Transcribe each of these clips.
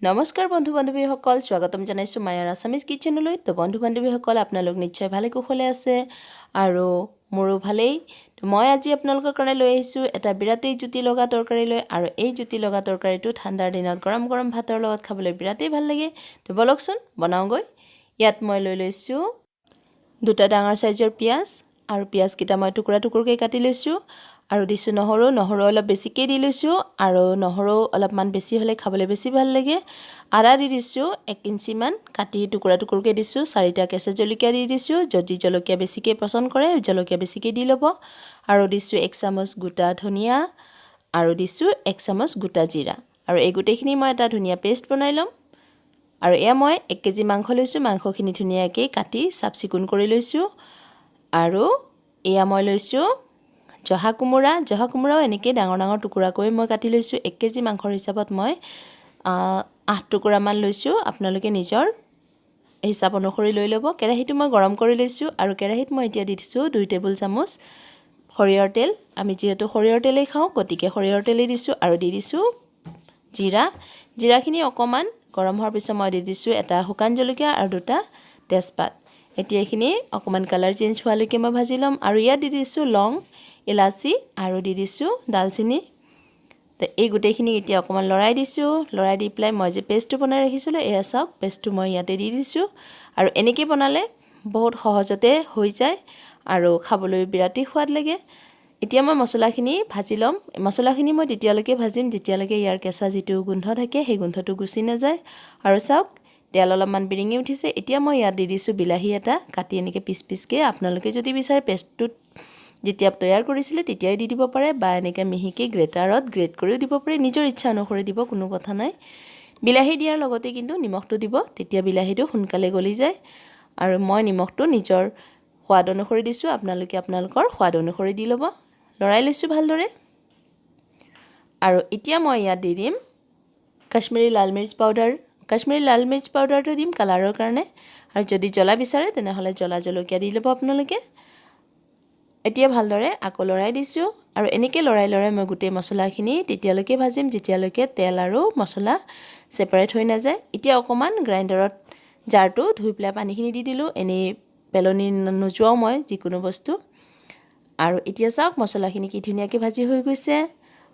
নমস্কাৰ বন্ধু বান্ধৱীসকল, স্বাগতম জনাইছোঁ মায়াৰ আছামিজ কিটচেনলৈ। তো বন্ধু বান্ধৱীসকল, আপোনালোক নিশ্চয় ভালে কুশলে আছে আৰু মোৰো ভালেই। তো মই আজি আপোনালোকৰ কাৰণে লৈ আহিছোঁ এটা বিৰাটেই জুতি লগা তৰকাৰী লৈ, আৰু এই জুতি লগা তৰকাৰীটো ঠাণ্ডাৰ দিনত গৰম গৰম ভাতৰ লগত খাবলৈ বিৰাটেই ভাল লাগে। তো ব'লকচোন বনাওঁগৈ। ইয়াত মই লৈ লৈছোঁ দুটা ডাঙৰ চাইজৰ পিঁয়াজ, আৰু পিঁয়াজকেইটা মই টুকুৰা টুকুৰকৈ কাটি লৈছোঁ, আৰু দিছোঁ নহৰু। নহৰু অলপ বেছিকৈ দি লৈছোঁ, আৰু নহৰু অলপমান বেছি হ'লে খাবলৈ বেছি ভাল লাগে। আদা দি দিছোঁ 1 ইঞ্চিমান কাটি টুকুৰা টুকুৰকৈ দিছোঁ। চাৰিটা কেঁচা জলকীয়া দি দিছোঁ। যদি জলকীয়া বেছিকৈ পচন্দ কৰে, জলকীয়া বেছিকৈ দি ল'ব। আৰু দিছোঁ 1 চামুচ গোটা ধনিয়া আৰু দিছোঁ 1 চামুচ গোটা জিৰা, আৰু এই গোটেইখিনি মই এটা ধুনীয়া পেষ্ট বনাই ল'ম। আৰু এয়া মই 1 কেজি মাংস লৈছোঁ। মাংসখিনি ধুনীয়াকৈ কাটি চাফ চিকুণ কৰি লৈছোঁ। আৰু এয়া মই লৈছোঁ জহা কোমোৰা। জহা কোমোৰাও এনেকৈ ডাঙৰ ডাঙৰ টুকুৰাকৈ মই কাটি লৈছোঁ। 1 কেজি মাংসৰ হিচাপত মই 8 টুকুৰামান লৈছোঁ। আপোনালোকে নিজৰ হিচাপ অনুসৰি লৈ ল'ব। কেৰাহীটো মই গৰম কৰি লৈছোঁ, আৰু কেৰাহীত মই এতিয়া দি দিছোঁ 2 টেবুল চামুচ সৰিয়হৰ তেল। আমি যিহেতু সৰিয়হৰ তেলেই খাওঁ, গতিকে সৰিয়হৰ তেলেই দিছোঁ। আৰু দি দিছোঁ জিৰা। জিৰাখিনি অকণমান গৰম হোৱাৰ পিছত মই দি দিছোঁ এটা শুকান জলকীয়া আৰু দুটা তেজপাত। এতিয়া এইখিনি অকণমান কালাৰ চেঞ্জ হোৱালৈকে মই ভাজি ল'ম। আৰু ইয়াত দি দিছোঁ লং, ইলাচি আৰু দি দিছোঁ ডালচেনি। তো এই গোটেইখিনি এতিয়া অকণমান লৰাই দিছোঁ। লৰাই দি পেলাই মই যে পেষ্টটো বনাই ৰাখিছিলোঁ, এয়া চাওক, পেষ্টটো মই ইয়াতে দি দিছোঁ। আৰু এনেকৈ বনালে বহুত সহজতে হৈ যায় আৰু খাবলৈ বিৰাটেই সোৱাদ লাগে। এতিয়া মই মছলাখিনি ভাজি ল'ম। মছলাখিনি মই তেতিয়ালৈকে ভাজিম যেতিয়ালৈকে ইয়াৰ কেঁচা যিটো গোন্ধ থাকে, সেই গোন্ধটো গুচি নাযায়। আৰু চাওক, তেল অলপমান বিৰিঙি উঠিছে। এতিয়া মই ইয়াত দি দিছোঁ বিলাহী এটা কাটি এনেকৈ পিচ পিচকৈ। আপোনালোকে যদি বিচাৰে, পেষ্টটোত যেতিয়া তৈয়াৰ কৰিছিলে তেতিয়াই দি দিব পাৰে বা এনেকৈ মিহিকৈ গ্ৰেটাৰত গ্ৰেট কৰিও দিব পাৰে। নিজৰ ইচ্ছা অনুসৰি দিব, কোনো কথা নাই। বিলাহী দিয়াৰ লগতে কিন্তু নিমখটো দিব, তেতিয়া বিলাহীটো সোনকালে গলি যায়। আৰু মই নিমখটো নিজৰ সোৱাদ অনুসৰি দিছোঁ, আপোনালোকে আপোনালোকৰ সোৱাদ অনুসৰি দি ল'ব। লৰাই লৈছোঁ ভালদৰে। আৰু এতিয়া মই ইয়াত দি দিম কাশ্মীৰী লাল মিৰ্চ পাউডাৰ। কাশ্মীৰী লাল মিৰ্চ পাউডাৰটো দিম কালাৰৰ কাৰণে, আৰু যদি জ্বলা বিচাৰে, তেনেহ'লে জ্বলা জলকীয়া দি ল'ব আপোনালোকে। এতিয়া ভালদৰে আকৌ লৰাই দিছোঁ, আৰু এনেকৈ লৰাই লৰাই মই গোটেই মছলাখিনি তেতিয়ালৈকে ভাজিম যেতিয়ালৈকে তেল আৰু মছলা ছেপাৰেট হৈ নাযায়। এতিয়া অকণমান গ্ৰাইণ্ডাৰত জাৰটো ধুই পেলাই পানীখিনি দি দিলোঁ। এনেই পেলনি নোযোৱাও মই যিকোনো বস্তু। আৰু এতিয়া চাওক, মছলাখিনি কি ধুনীয়াকৈ ভাজি হৈ গৈছে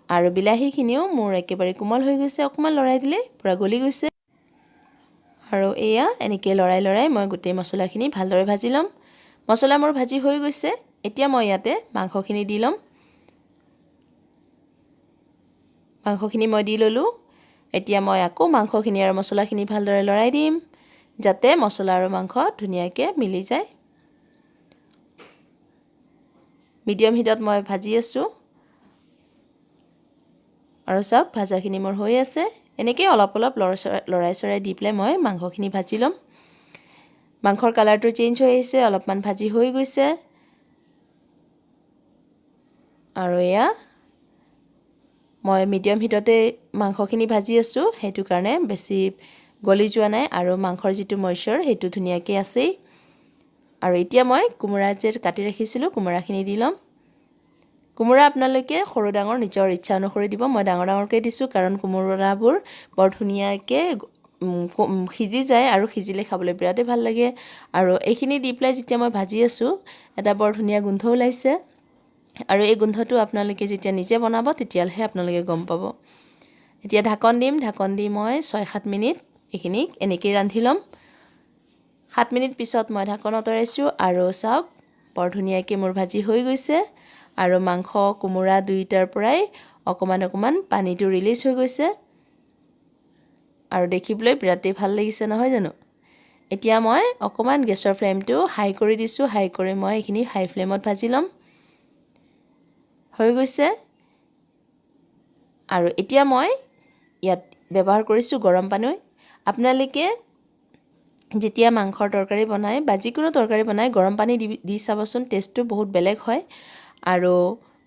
আৰু বিলাহীখিনিও মোৰ একেবাৰে কোমল হৈ গৈছে। অকণমান লৰাই দিলেই পূৰা গলি গৈছে। আৰু এয়া এনেকৈ লৰাই লৰাই মই গোটেই মছলাখিনি ভালদৰে ভাজি ল'ম। মছলা মোৰ ভাজি হৈ গৈছে। এতিয়া মই ইয়াতে মাংসখিনি দি ল'ম। মাংসখিনি মই দি ল'লোঁ। এতিয়া মই আকৌ মাংসখিনি আৰু মছলাখিনি ভালদৰে লৰাই দিম, যাতে মছলা আৰু মাংস ধুনীয়াকৈ মিলি যায়। মিডিয়াম হিটত মই ভাজি আছোঁ। আৰু চাওক, ভাজাখিনি মোৰ হৈ আছে। এনেকৈ অলপ অলপ লৰাই চৰাই দি পেলাই মই মাংসখিনি ভাজি ল'ম। মাংসৰ কালাৰটো চেঞ্জ হৈ আহিছে, অলপমান ভাজি হৈ গৈছে। আৰু এয়া মই মিডিয়াম হিটতে মাংসখিনি ভাজি আছোঁ, সেইটো কাৰণে বেছি গলি যোৱা নাই আৰু মাংসৰ যিটো মইশ্চাৰ, সেইটো ধুনীয়াকৈ আছেই। আৰু এতিয়া মই কোমোৰা যে কাটি ৰাখিছিলোঁ, কোমোৰাখিনি দি ল'ম। কোমোৰা আপোনালোকে সৰু ডাঙৰ নিজৰ ইচ্ছা অনুসৰি দিব। মই ডাঙৰ ডাঙৰকৈ দিছোঁ, কাৰণ কোমোৰাবোৰ বৰ ধুনীয়াকৈ সিজি যায় আৰু সিজিলে খাবলৈ বিৰাটেই ভাল লাগে। আৰু এইখিনি দি পেলাই যেতিয়া মই ভাজি আছোঁ, এটা বৰ ধুনীয়া গোন্ধ ওলাইছে, আৰু এই গোন্ধটো আপোনালোকে যেতিয়া নিজে বনাব, তেতিয়াহে আপোনালোকে গম পাব। এতিয়া ঢাকন দিম। ঢাকন দি মই 6-7 মিনিট এইখিনি এনেকেই ৰান্ধি ল'ম। 7 মিনিট পিছত মই ঢাকন আঁতৰাইছোঁ, আৰু চাওক, বৰ ধুনীয়াকৈ মোৰ ভাজি হৈ গৈছে আৰু মাংস কোমোৰা দুয়োটাৰ পৰাই অকণমান অকণমান পানীটো ৰিলিজ হৈ গৈছে আৰু দেখিবলৈ বিৰাটেই ভাল লাগিছে, নহয় জানো? এতিয়া মই অকণমান গেছৰ ফ্লেমটো হাই কৰি দিছোঁ। হাই কৰি মই এইখিনি হাই ফ্লেমত ভাজি ল'ম। হৈ গৈছে। আৰু এতিয়া মই ইয়াত ব্যৱহাৰ কৰিছোঁ গৰম পানী। আপোনালোকে যেতিয়া মাংসৰ তৰকাৰী বনায় বা যিকোনো তৰকাৰী বনায়, গৰম পানী দি দি চাবচোন, টেষ্টটো বহুত বেলেগ হয় আৰু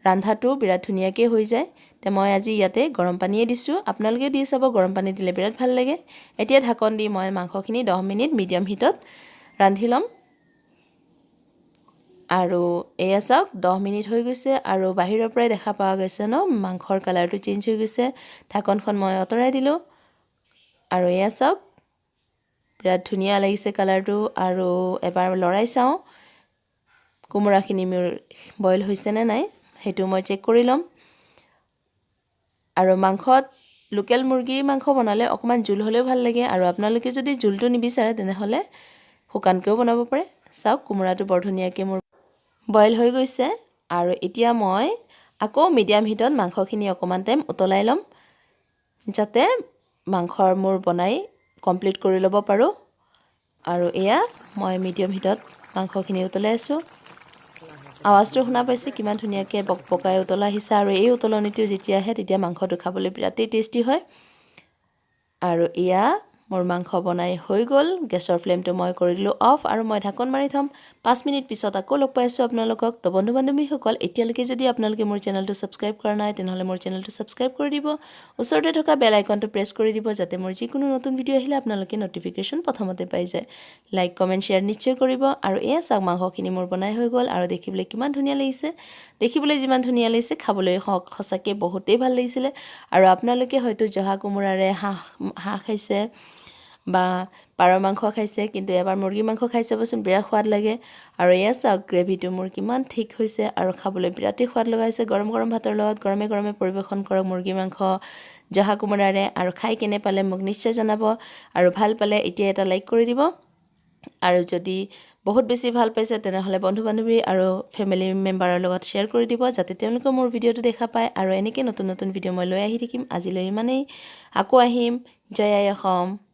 ৰন্ধাটো বিৰাট ধুনীয়াকৈ হৈ যায়। তে মই আজি ইয়াতে গৰম পানীয়ে দিছোঁ। আপোনালোকে দি চাব, গৰম পানী দিলে বিৰাট ভাল লাগে। এতিয়া ঢাকন দি মই মাংসখিনি 10 মিনিট মিডিয়াম হিটত ৰান্ধি ল'ম। আৰু এয়া চাওক, 10 মিনিট হৈ গৈছে আৰু বাহিৰৰ পৰাই দেখা পোৱা গৈছে ন, মাংসৰ কালাৰটো চেঞ্জ হৈ গৈছে। ঢাকনখন মই আঁতৰাই দিলোঁ। আৰু এয়া চাওক, বিৰাট ধুনীয়া লাগিছে কালাৰটো। আৰু এবাৰ লৰাই চাওঁ কোমোৰাখিনি মোৰ বইল হৈছেনে নাই, সেইটো মই চেক কৰি ল'ম। আৰু মাংসত লোকেল মুৰ্গী মাংস বনালে অকণমান জোল হ'লেও ভাল লাগে, আৰু আপোনালোকে যদি জোলটো নিবিচাৰে তেনেহ'লে শুকানকৈও বনাব পাৰে। চাওক, কোমোৰাটো বৰ ধুনীয়াকৈ মোৰ বইল হৈ গৈছে। আৰু এতিয়া মই আকৌ মিডিয়াম হিটত মাংসখিনি অকণমান টাইম উতলাই ল'ম, যাতে মাংসৰ মোৰ বনাই কমপ্লিট কৰি ল'ব পাৰোঁ। আৰু এয়া মই মিডিয়াম হিটত মাংসখিনি উতলাই আছোঁ। আৱাজটো শুনা পাইছে, কিমান ধুনীয়াকৈ বক বকাই উতলাই আহিছে। আৰু এই উতলনিটো যেতিয়া আহে, তেতিয়া মাংসটো খাবলৈ বিৰাটেই টেষ্টি হয়। আৰু এয়া মোৰ মাংস বনাই হৈ গ'ল। গেছৰ ফ্লেমটো মই কৰি দিলোঁ অফ আৰু মই ঢাকন মাৰি থ'ম। 5 মিনিট পিছত আকৌ লগ পাই আছোঁ আপোনালোকক। তো বন্ধু বান্ধৱীসকল, এতিয়ালৈকে যদি আপোনালোকে মোৰ চেনেলটো ছাবস্ক্ৰাইব কৰা নাই, তেনেহ'লে মোৰ চেনেলটো ছাবস্ক্ৰাইব কৰি দিব। ওচৰতে থকা বেল আইকনটো প্ৰেছ কৰি দিব, যাতে মোৰ যিকোনো নতুন ভিডিঅ' আহিলে আপোনালোকে ন'টিফিকেশ্যন প্ৰথমতে পাই যায়। লাইক, কমেণ্ট, শ্বেয়াৰ নিশ্চয় কৰিব। আৰু এয়া চাওক, মাংসখিনি মোৰ বনাই হৈ গ'ল আৰু দেখিবলৈ কিমান ধুনীয়া লাগিছে। দেখিবলৈ যিমান ধুনীয়া লাগিছে, খাবলৈ সঁচাকৈ বহুতেই ভাল লাগিছিলে। আৰু আপোনালোকে হয়তো জহা কোমোৰাৰে হাঁহ খাইছে বা পাৰ মাংস খাইছে, কিন্তু এবাৰ মুৰ্গী মাংস খাই চাবচোন, বিৰাট সোৱাদ লাগে। আৰু এয়া চাওক, গ্ৰেভিটো মোৰ কিমান ঠিক হৈছে আৰু খাবলৈ বিৰাটেই সোৱাদ লগা হৈছে। গৰম গৰম ভাতৰ লগত গৰমে গৰমে পৰিৱেশন কৰক মুৰ্গী মাংস জহা কোমোৰাৰে। আৰু খাই কেনে পালে মোক নিশ্চয় জনাব। আৰু ভাল পালে এতিয়া এটা লাইক কৰি দিব। আৰু যদি বহুত বেছি ভাল পাইছে, তেনেহ'লে বন্ধু বান্ধৱী আৰু ফেমিলি মেম্বাৰৰ লগত শ্বেয়াৰ কৰি দিব, যাতে তেওঁলোকেও মোৰ ভিডিঅ'টো দেখা পায়। আৰু এনেকৈ নতুন নতুন ভিডিঅ' মই লৈ আহি থাকিম। আজিলৈ ইমানেই, আকৌ আহিম। জয় আই অসম।